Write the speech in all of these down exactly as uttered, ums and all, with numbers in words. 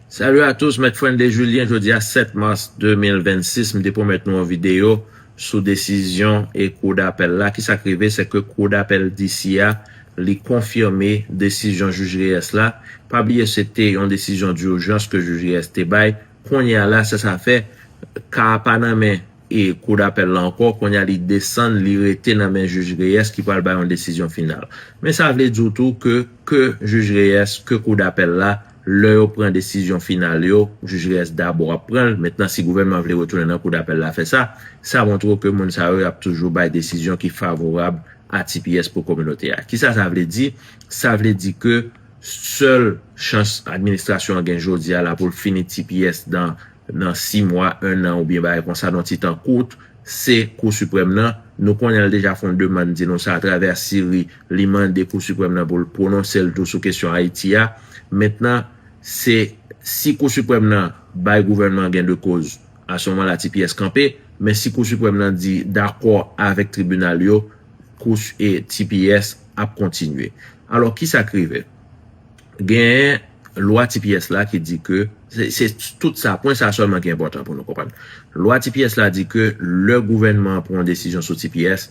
Salut à tous, Mèt Friendly Julien, jodi a sèt mas de mil vennsis, m te pwomèt nou yon videyo sou desizyon e kou dapèl la. Kisa k rive, se ke kou dapèl D C a, li konfime desizyon jij Reyes la. Pa bliye, se te yon desizyon dijans ke jij Reyes te bay. Kounye a la, sa, sa fè ka a pa nan men e kou dapèl la ankò. Kounye a, li desann, li rete nan men jij Reyes ki pral bay yon desizyon final. Men sa vle di w tou ke, ke jij Reyes, ke kou dapèl la, lè yo pran desizyon final yo, jij Reyes dabò ap pran l. Mentnan, si gouvènman vle retounen nan kou dapèl la fè sa, sa montre w ke moun sa yo, y ap toujou bay desizyon ki favorab a T P S pou kominote a. Kisa sa vle di? Sa vle di ke sèl chans administrasyon an gen jodi a la pou l fini T P S nan, nan sis mwa, en an oubyen bagay konsa, nan ti tan kout, se Kou Siprèm nan. Nou konnen l deja fè yon demann, di nou sa, atravè Siri, li mande Kou Siprèm nan pou l pwononse l tou sou kesyon Ayiti a. Mentnan, se si Kou Siprèm nan bay gouvènman an gen de koz, a se moman la T P S kanpe, men si Kou Siprèm nan di dakò avèk tribinal yo, Kou e T P S ap kontinye. Alò, kisa k rive? Genyen lwa T P S la ki di ke, se, se tout sa, pwen sa sèlman ki enpòtan pou nou konprann. Lwa T P S la di ke lè gouvènman an pran yon desizyon sou T P S,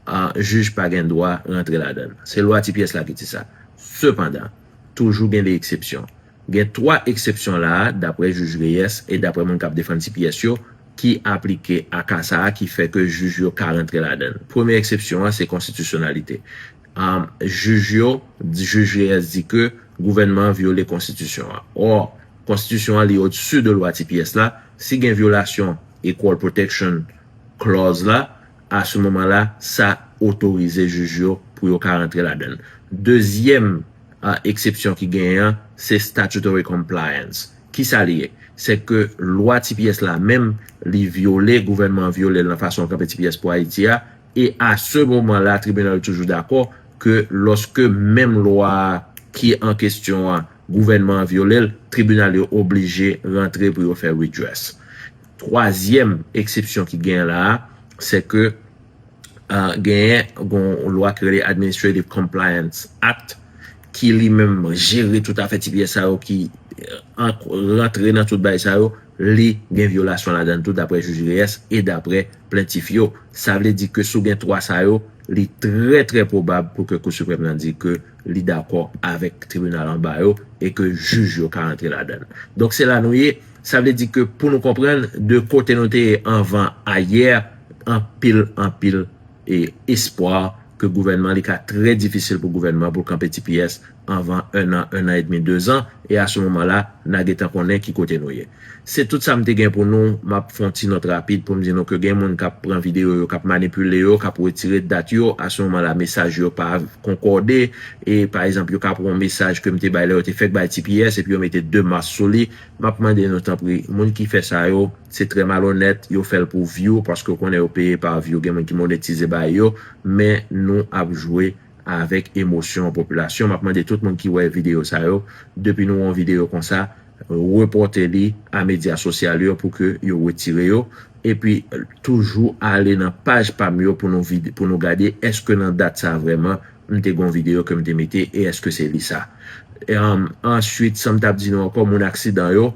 a, jij pa gen dwa rantre ladan l. Se lwa T P S la ki di sa. Sepandan, toujou gen de eksepsyon. Gen twa eksepsyon la a, daprè jij Reyes e daprè moun k ap defann T P S yo, ki aplike a ka sa a ki fè ke jij yo ka rantre ladan l. Premye eksepsyon an, se konstitisyonalite. Am, jij yo, jij Reyes di ke gouvènman an vyole konstitisyon an. Ò, konstitisyon an li odsi de lwa T P S la. Si gen vyolasyon equal protection clause la, a se moman la, sa otorize jij yo pou yo ka rantre ladan l. Dezyèm, a, eksepsyon ki genyen an, se statutory compliance. Kisa li ye? Se ke lwa T P S la menm, li vyole, gouvènman an vyole l nan fason l kanpe T P S pou Ayiti a, e a se moman la, tribinal yo toujou dakò ke lòske menm lwa a ki an kesyon an, gouvènman an vyole l, tribinal yo oblije rantre pou yo fè redress. Twazyèm eksepsyon ki genyen la a, se ke, a, genyen yon lwa ki rele Administrative Compliance Act, ki li menm jere tout afè T P S sa yo ki, e, an, rantre nan tout bagay sa yo, li gen vyolasyon ladan l tou daprè jij Reyes e daprè plentif yo. Sa vle di ke si w gen twa sa yo, li trè, trè pwobab pou ke Kou Siprèm nan di ke li dakò avèk tribinal anba yo e ke jij yo ka rantre ladan l. Donk, se la nou ye. Sa vle di ke pou nou konprann de kote nou te ye anvan ayè, anpil, anpil e espwa ke gouvènman, li ka trè difisil pou gouvènman pou l kanpe T P S anvan en an, en an edmi, dezan, e a se moman la, n a gentan konnen ki kote nou ye. Se tout sa m te gen pou nou, m ap fè yon ti nòt rapid pou m di nou ke gen moun k ap pran videyo yo, k ap manipile yo, k ap retire dat yo, a se moman la, mesaj yo pa konkòde, e pa egzanp, yo ka pran yon mesaj ke m te bay lè yo te fèk bay T P S, epi yo mete de mas sou li, m ap mande nou tanpri, moun ki fè sa yo, se trè malonèt, yo fè l pou view, paske w konnen yo peye pa view, gen moun ki monetize bay yo, men nou ap jwe avèk emosyon popilasyon. M ap mande tout moun ki wè videyo sa yo, depi nou wè yon videyo konsa, repòte li a medya sosyal yo pou ke yo retire yo. Epi, toujou ale nan paj pa m yo pou nou vid-, pou nou gade èske nan dat sa vrèman m te gen yon videyo ke m te mete e èske se li sa. E, um, answit, sa m t ap di nou ankò, moun aksidan yo,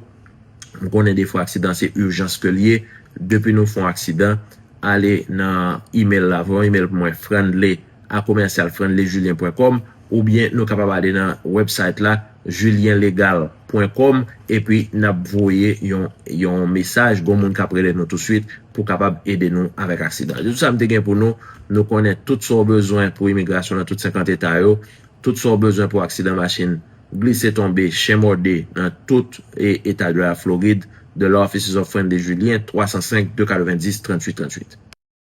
m konnen defwa aksidan se ijans ke l ye. Depi nou fè yon aksidan, ale nan email la, voye yon email pou mwen, friendly a commercial friendly julien point com, oubyen nou kapab ale nan website la, julien legal point com, epi n ap voye yon, yon mesaj, gon moun k ap rele nou touswit pou kapab ede nou avèk aksidan. Se tout sa m te gen pou nou. Nou konnen tout sa w bezwen pou imigrasyon nan tout senkant eta yo, tout sa w bezwen pou aksidan machin, glise tonbe, chen mòde nan tout e, eta de la Florid, The Law Offices of Friendly Julien, twa san senk, de katrevendis, tranntuit tranntuit.